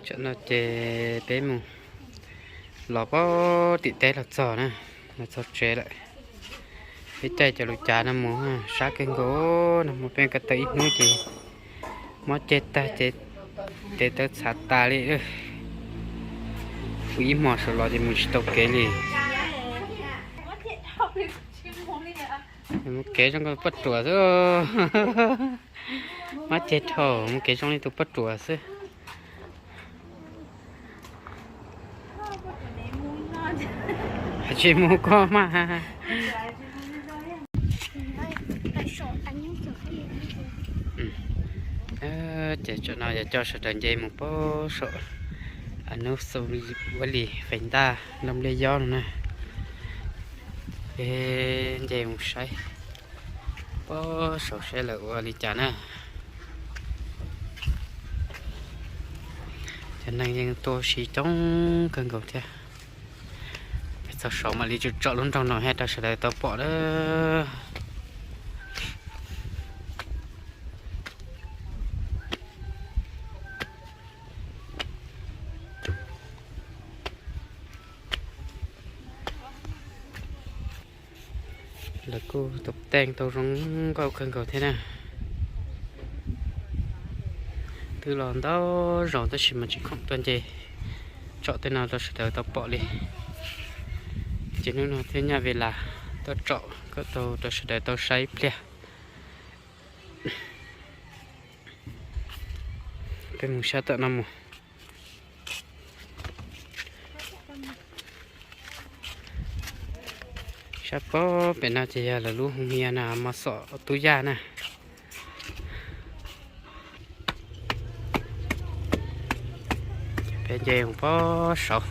Tsam no ces peb mus los pab tim teb los txog na, los txog tsev lawm. Peb caij cov lus cav no mus sab kawg nkaus, no mus peb ko taw ib hnub ces mob ceg tag ces tes taw txhav tas li. Ua ib hmos saum los ces mus tsis tau kev li. Mus kev zoo li poj ruam xwb. Mob ceg dhau, mus kev zoo li tus poj ruam xwb. Tsis mus koj mas. Ces tsam no yog coj sawv daws nce mus pab saum hnub xu ua li fev ntaj nrog nplej yob no na. Peb nce mus saib pab saum saib lawv ua li cas na. Cov neeg yeej tuaj ua si coob kawg nkaus thiab. Peb txog saud mam li tsom lub nroog no haj rau sawv daws tau pom na. Lawv kuj tus teej tau zoo nkauj kawg nkaus thiab na. Twb los ntau zaus tab sis mas tsis khoom tuaj nce tsom tej no rau sawv daws tau pom li. Ces hnub no thiaj nyaj ve las tuaj tsom kom tau rau sawv daws tau saib ib pliag. Peb mus sab tom no mus. Sab pab pem no ces yog lawv lub hoo hia no, mos xom tub yaj na. Peb nce mus pab saud.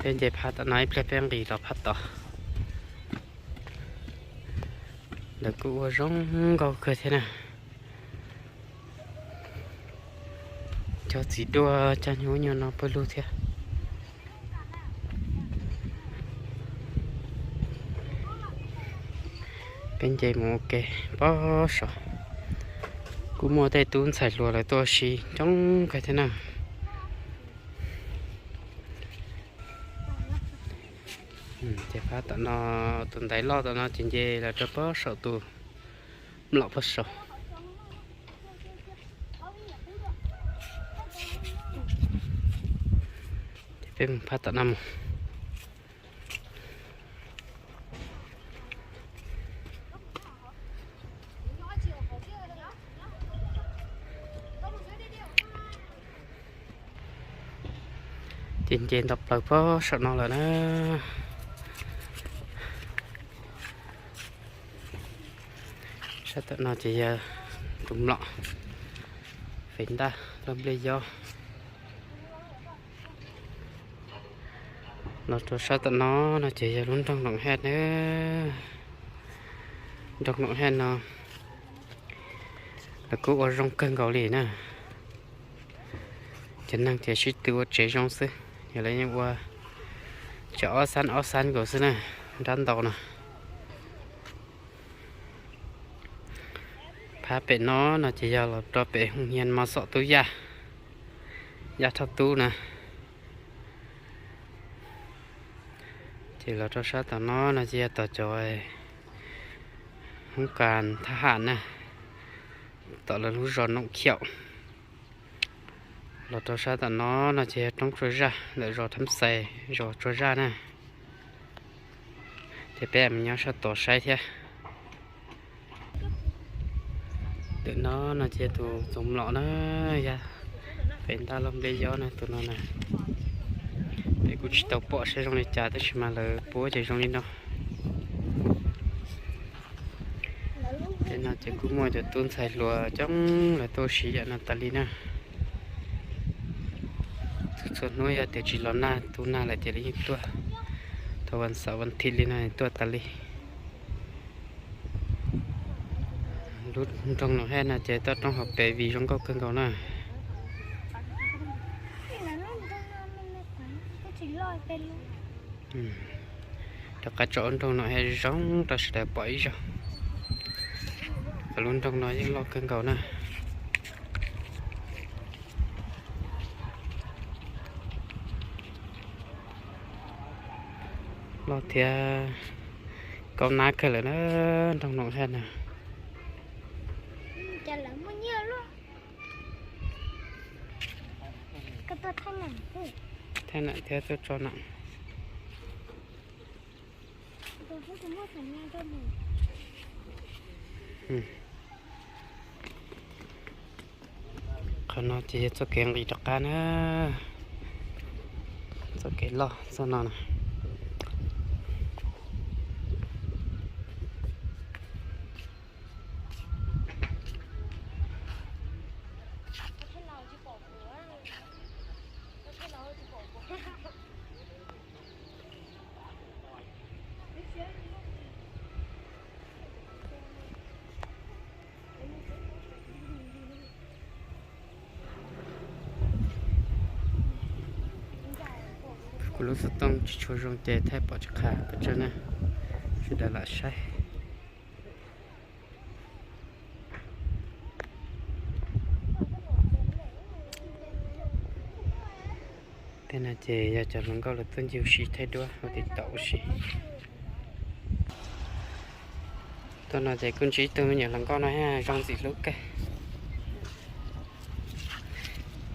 Peb nce phab tom no ib pliag peb nqis los phab tod. Lawv kuj ua zoo nkauj kawg thiab na. Cog txiv duaj cog nyuj nyuj no pawg lug thiab. Peb nce mus ua ke pab saud. Kuj muaj tej tub ntxhais hluas lawv tuaj ua si coob kawg thiab na. Ces phab tom no, tus ntaiv loj tom no ces nce los rau pab saum tus mlom pab saud. Ces peb mus phab tom no mus. Ces nce nto plaws pab saum no lawm na. Sab tom no ces yog tus mlom fev ntaj loj nplej yob. Los rau sab tom no no ces yog lub nroog Noom Haj na. Nroog Noom Haj no lawv kuj ua zoo kawg nkaus li na. Cov neeg ces sib tw ua tsev zoo xwb, yog lawv yeej ua tsev ob xab ob xab nkaus xwb na, nrab ntau no. Phab pem no no ces yog los rau pem hoo hia mos xom tub yaj, yaj thoj tub na. Ces los rau sab tom no no ces yog tom cov hoob kas thab ham na, tom lawv lub zos Noom Khiaum. Los rau sab tom no no ces yog roob tsua zaj ntawm zos Thab Xais, zos tsua zaj na. Ces peb mus nyob sab tod saib thiab. Ntawm no no ces tus tus mlom na, yog fev ntaj loj nplej yob na tus no na. Peb kuj tsis tau pom saib zoo li cas tab sis mas lawv pub ces zoo li no. Tej no ces kuj muaj cov tub ntxhais hluas coob lawv tuaj ua si yam no tas li na. Txhua txhua hnub yog tias tsis los nag tu nag lawm ces lawv yeej tuaj. Thaum vas xaum vas thiv li no tuaj tas li. Lub nroog Noom Haj no ces toj roob hauv pes vim zoo nkauj kawg nkaus na. Rov qab tsom lub nroog Noom Haj zoo rau sawv daws pom ib zaug. Lub nroog no yeej loj kawg nkaus na. Thiab kaub nab kawg lawm na, nroog Noom Haj na. Thaij nam thiab tuaj tso nam. Qhov no ces yog txoj kev nqis rov qab na, txoj kev loj txoj no na. Kuv lub xov tooj tsis tshua zoo ces thaij pom tsis qha pes tsawg na, sawv daws lam saib. Tej no ces yog cov hluas nkauj lawv tuaj ncig ua si thaij duab ua TikTok ua si. Tuaj no ces kuj ntsib ib tug me nyuam hluas nkauj no zoo ntxim hlub kawg.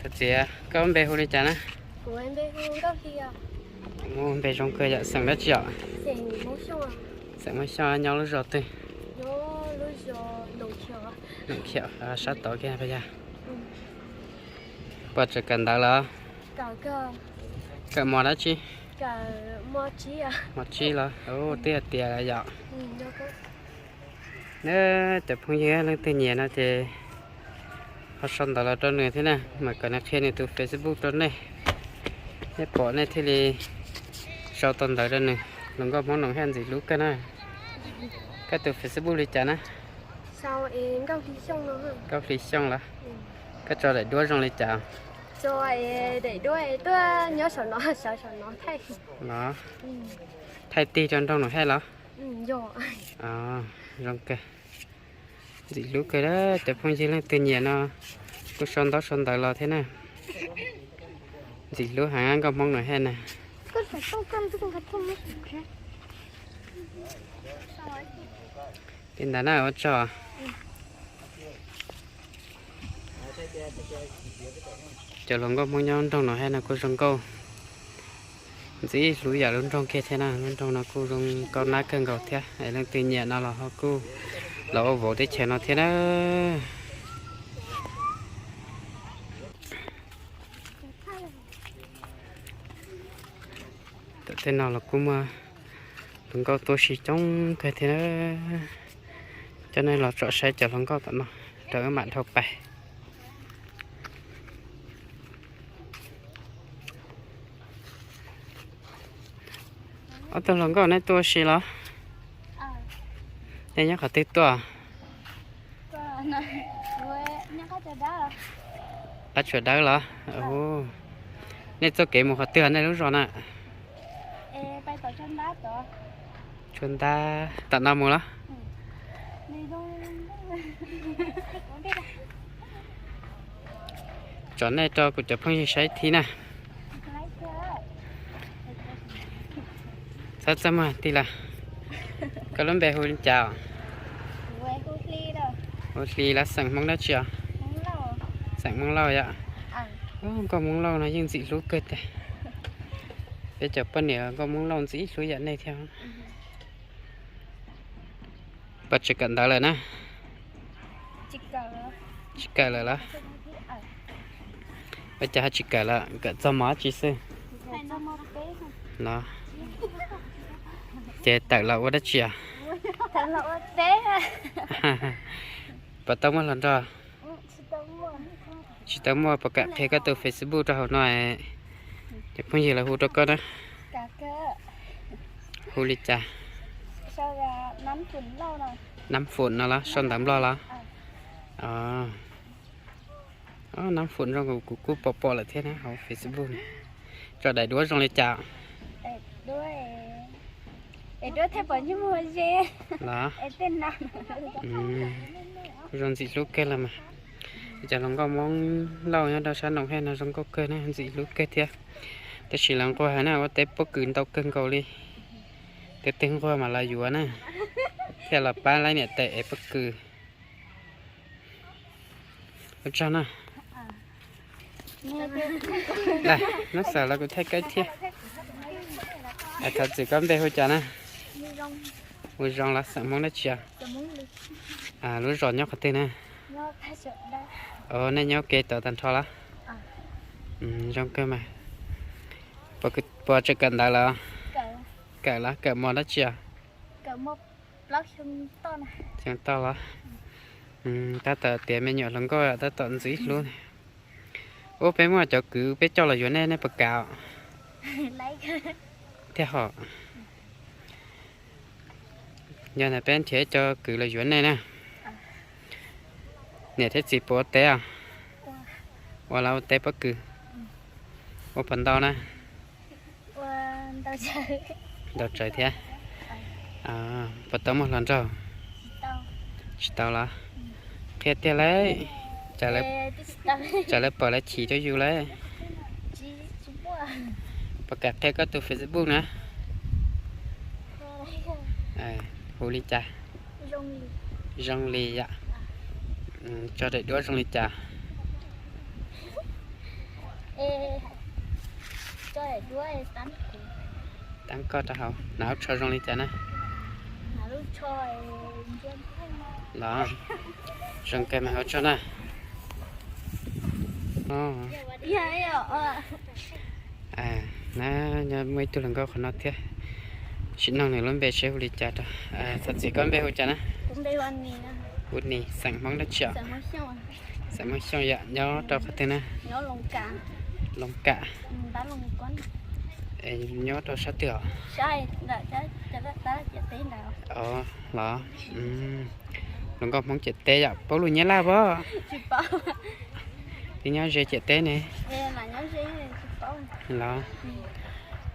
Thov txiv, koj npe hu li cas na? Muaj npe zoo kawg yom, xeem dab tsi os? Xeem Hmoob Xyooj, nyob lub zos twg? Khiav sab tod kiag pas yog. Puas tseem kawm ntawv los? Kawm mos dab tsi? Mos tsib los? Twb tiav tiav lawm yom. Neb cov phooj ywg leej twg nyiam no ces ho sau ntawv los rau nws thiab na, mam kom nws qhia nws tus Facebook rau nej, nej pom nej thiaj li sau tau ntawv rau nws. Hluas nkauj Hmoob Noom Haj ntxim hlub kawg na. Koj tus Facebook li cas na? Nkauj Hli Xyooj los? Koj tso daim duab zoo li cas? Thaij tig rau nroog Noom Haj los? Zoo kawg, ntxim hlub kawg. Cov phooj ywg leej twg nyiam no kuj sau ntaub sau ntawv los thiab na. Ntxim hlub heev nkauj Hmoob Noom Haj na. Li ntawd na, ua tsaug. Cov hluas nkauj Hmoob nyob nroog Noom Haj no kuj zoo nkauj ntxim hlub yam lub nroog kiag thiab na. Lub nroog no kuj zoo nkauj nab kawg nkaus thiab. Es leej twg nyiam no los ho kuj los ua vauv teb chaws no thiab na. Tom tej no los kuj muaj hluas nkauj tuaj si coob kawg thiab. Coj nej los tsom saib cov hluas nkauj tom no rau wb mam dhau pais. Ob tug hluas nkauj neb tuaj ua si los? Nej nyob qhov twg tuaj? Qab Tsua Dawb los? Nej txoj kev mus qhov twg nej lub zos na? Tsua Ntab tom no mus los? Tsom nej rau kuv cov phooj ywg saib thiab na. Txhob txaj muag tij laug. Koj lub npe hu li cas? Hu Hli los xeem Hmoob dab tsi os? Xeem Hmoob Lauj yom. Nkauj Hmoob Lauj no yeej ntxim hlub kawg tiag. Peb cov poj niam nkauj Hmoob Lauj ntxim hlub yam nej thiab. Puas tseem kawm ntawv lawm na? Tsis kawm lawm los? Ua cas ho tsis kawm lawm, kawm txog mos dab tsi xwb? Los, ces tawm los ua dab tsi os? Puas tau muaj hluas nraug? Tsis tau muaj. Puas kam qhia koj tus Facebook rau hauv no, cov phooj ywg lawv hu rau koj na? Hu li cas? Nab Foom no los? Sau ntawv Nplog los? Nab Foom zoo, kuv kuj pom pom lawm thiab na hauv Facebook na. Tso daim duab zoo li cas? Los, zoo ntxim hlub kawg los mas. Cov hluas nkauj Hmoob Lauj nyob rau sab Noom Haj no zoo nkauj kawg na, ntxim hlub kawg thiab. Tab sis lawv nquag heev na, ua teb pob kws ntau kawg nkaus li. Twb twg nquag mas los yuav na, thiaj los pab laib niam tais ev pob kws. Ua tsaug na. Nab xaws los kuv thaij kawb thiab. Thov txim, koj npe hu cas na? Hu Zoo los xeem Hmoob dab tsi? Lub zos nyob qhov twg na? Nej nyob ke tod tag nrho los? Zoo kawg mas. Puas tseem kawm ntawv los? Kawm los, kawm mos dab tsi os? Xyoo toj los? Tab tom tias me nyuam hluas nkauj tab tom ntxim hlub. Ub, peb muaj cov kwv peb coj los yuav nej, nej puas kam? Thiaj hom. Yog ntawd peb nrhiav cov kwv los yuav nej na. Niam thiab txiv puas ua teb os? Ua los ua teb pob kws? Ua puas ntau na? Ntau tsawg thiab. Puas tau muaj hluas nraug? Tsis tau los? Qhia tiag lauj, tsam lawv pom lawv chim rau yus lauj. Puas kam qhia koj tus Facebook na? Hu li cas? Zoo Li yom. Tso daim duab zoo li cas? Tab koj rau hauv, hnav lub tsho zoo li cas na? Los, zoo kawg mas, ua tsaug na. Na, muaj ib tug hluas nkauj qhov no thiab, sim nug nws lub npe seb hu li cas rau. Thov txim, koj npe hu cas na? Hu Nis, xeem Hmoob dab tsi os? Xeem Hmoob Xyooj yom. Nyob rau qhov twg na? Loos Kam. Nyob rau sab twg os? Los, hluas nkauj Hmoob ciam teb yom, paub lus Nyab Laj pob? Twb nyob ze ciam teb ne. Los,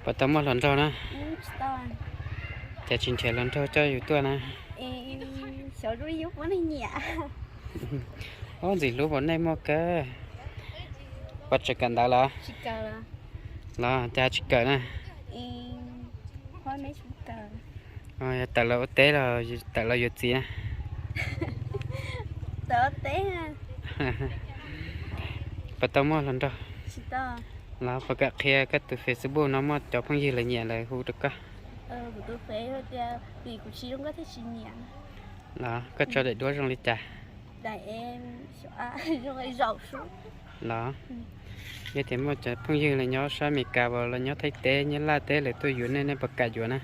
puas tau muaj hluas nraug na? Cas tsis nrhiav hluas nraug coj yus tuaj na? Ob, ntxim hlub puas nej muaj kawg. Puas tseem kawm ntawv los? Los cas tsis kawm na? Yog tawm los ua teb los tawm los yuav txiv na? Puas tau muaj hluas nraug? Los puas kam qhia koj tus Facebook no muaj cov phooj ywg lawv nyiam lawv hu rau koj? Los koj tso daim duab zoo li cas? Los yog tias muaj cov phooj ywg lawv nyob sab Amelikas los nyob Thaib teb, nyob Laj teb lawv tuaj yuav nej, nej puas kam yuav na?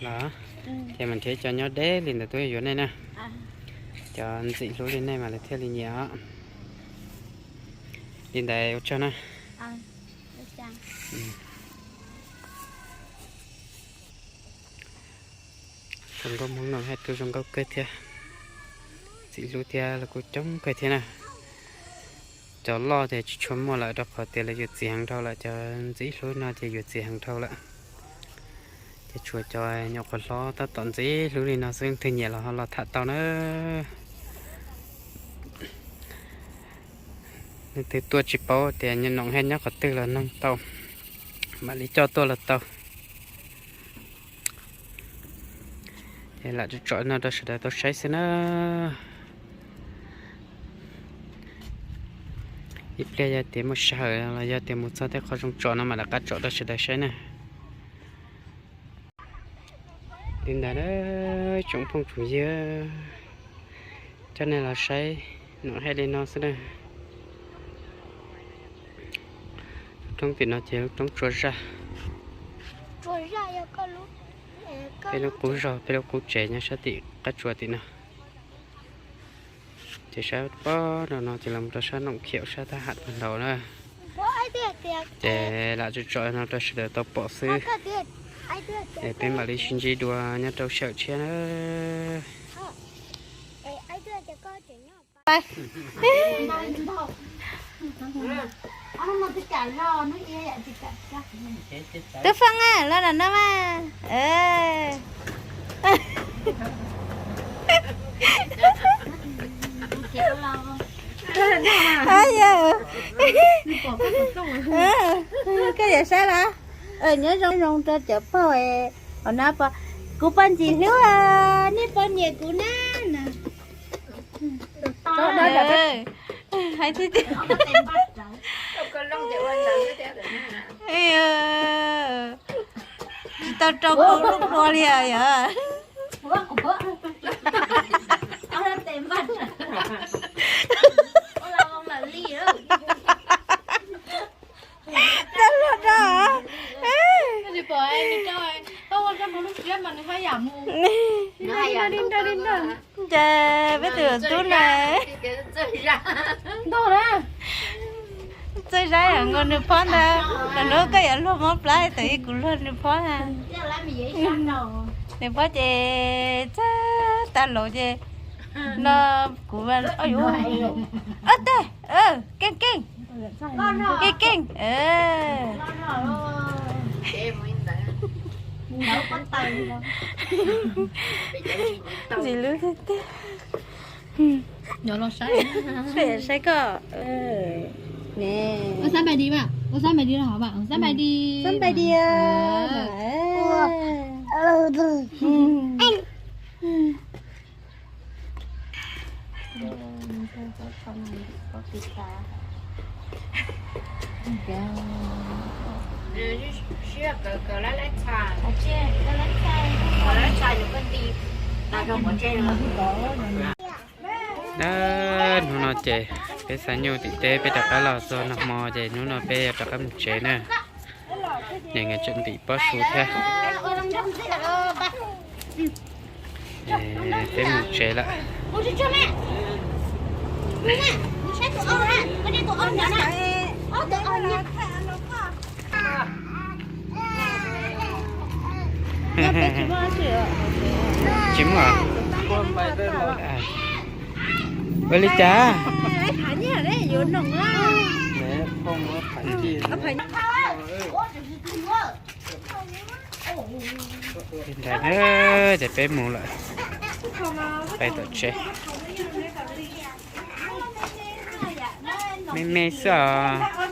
Los, ces mam nrhiav cov nyob deb li ntawd tuaj yuav nej na. Cov ntxim hlub li nej mas lawv thiaj li nyiam os. Li ntawd ua tsaug na. Zoo nkauj Hmoob no hais tau zoo nkauj kawg thiab, ntxim hlub thiab los kuj coob kawg thiab na. Cov loj ces tsis tshua muaj lawm rau qhov tias lawv yuav txiv heev dhau lawm, cov ntxim hlub no ces yuav txiv heev dhau lawm. Ces tshuav cov nyuam qhuav hlob tab tom ntxim hlub li no xwb, leej twg nyiam los ho los tham tau na. Leej twg tuaj tsis paub tias Noom Hej nyob qhov twg los noog tau, mam li coj tuaj los tau. Ces lam tso tsom no rau sawv daws tau saib xwb na. Ib pliag yog tias muaj sij hawm los yog tias mus txog tej qhov zoo tsom no mam rov qab tsom rau sawv daws saib na. Li ntawd na, tsoom phooj tsoom ywg, coj nej los saib Noom Hej li no xwb na. Lub roob tim no ces lub roob tsua zaj. Peb lub qub zos, peb lub qub tsev nyob sab tim qab tsua tim no. Ces sab pob no no ces los rau sab Noom Khiaum sab thaj ham puag nraud na. Ces lam tso tsom no rau sawv daws tau pom xwb. Es peb mam li sib ntsib dua nyob rau sij hawm tshiab na. Tub Foob, los no no mas. Yog, koj yuav saib los? Nyob zoo zoo rau cov pog, kuv poj ntxim hlub, nej puas nyiam kuv na? Hais tiag tiag. Tsis tau rau kuv lub hlua li yog. Tau luag rau. Cas peb tus tub na, txawj zaib nkaus nws phob ntag. Lawm hnub koj yuav luag mob plab thaum ub kuv luag nws phob na. Nws phob ces txawj tas laus ces no kuv, ob teg, keej keej, keej keej. Ntxim hlub tiag tiag. Saib koj ne. Ua xab npais di mas, ua xab npais di los hov mas, ua xab npais di. Xab npais di. Hnub no ces peb xa nyuj tim teb peb rov qab los txog nag hmo ces hnub no peb yuav rov qab mus tsev na. Niam nkawd tseem ntim pob su thiab. Peb mus tsev lawm. Tsis muaj. Ua li cas? Ntawd ces peb mus lawm, peb tom tsev. Me me xwb os.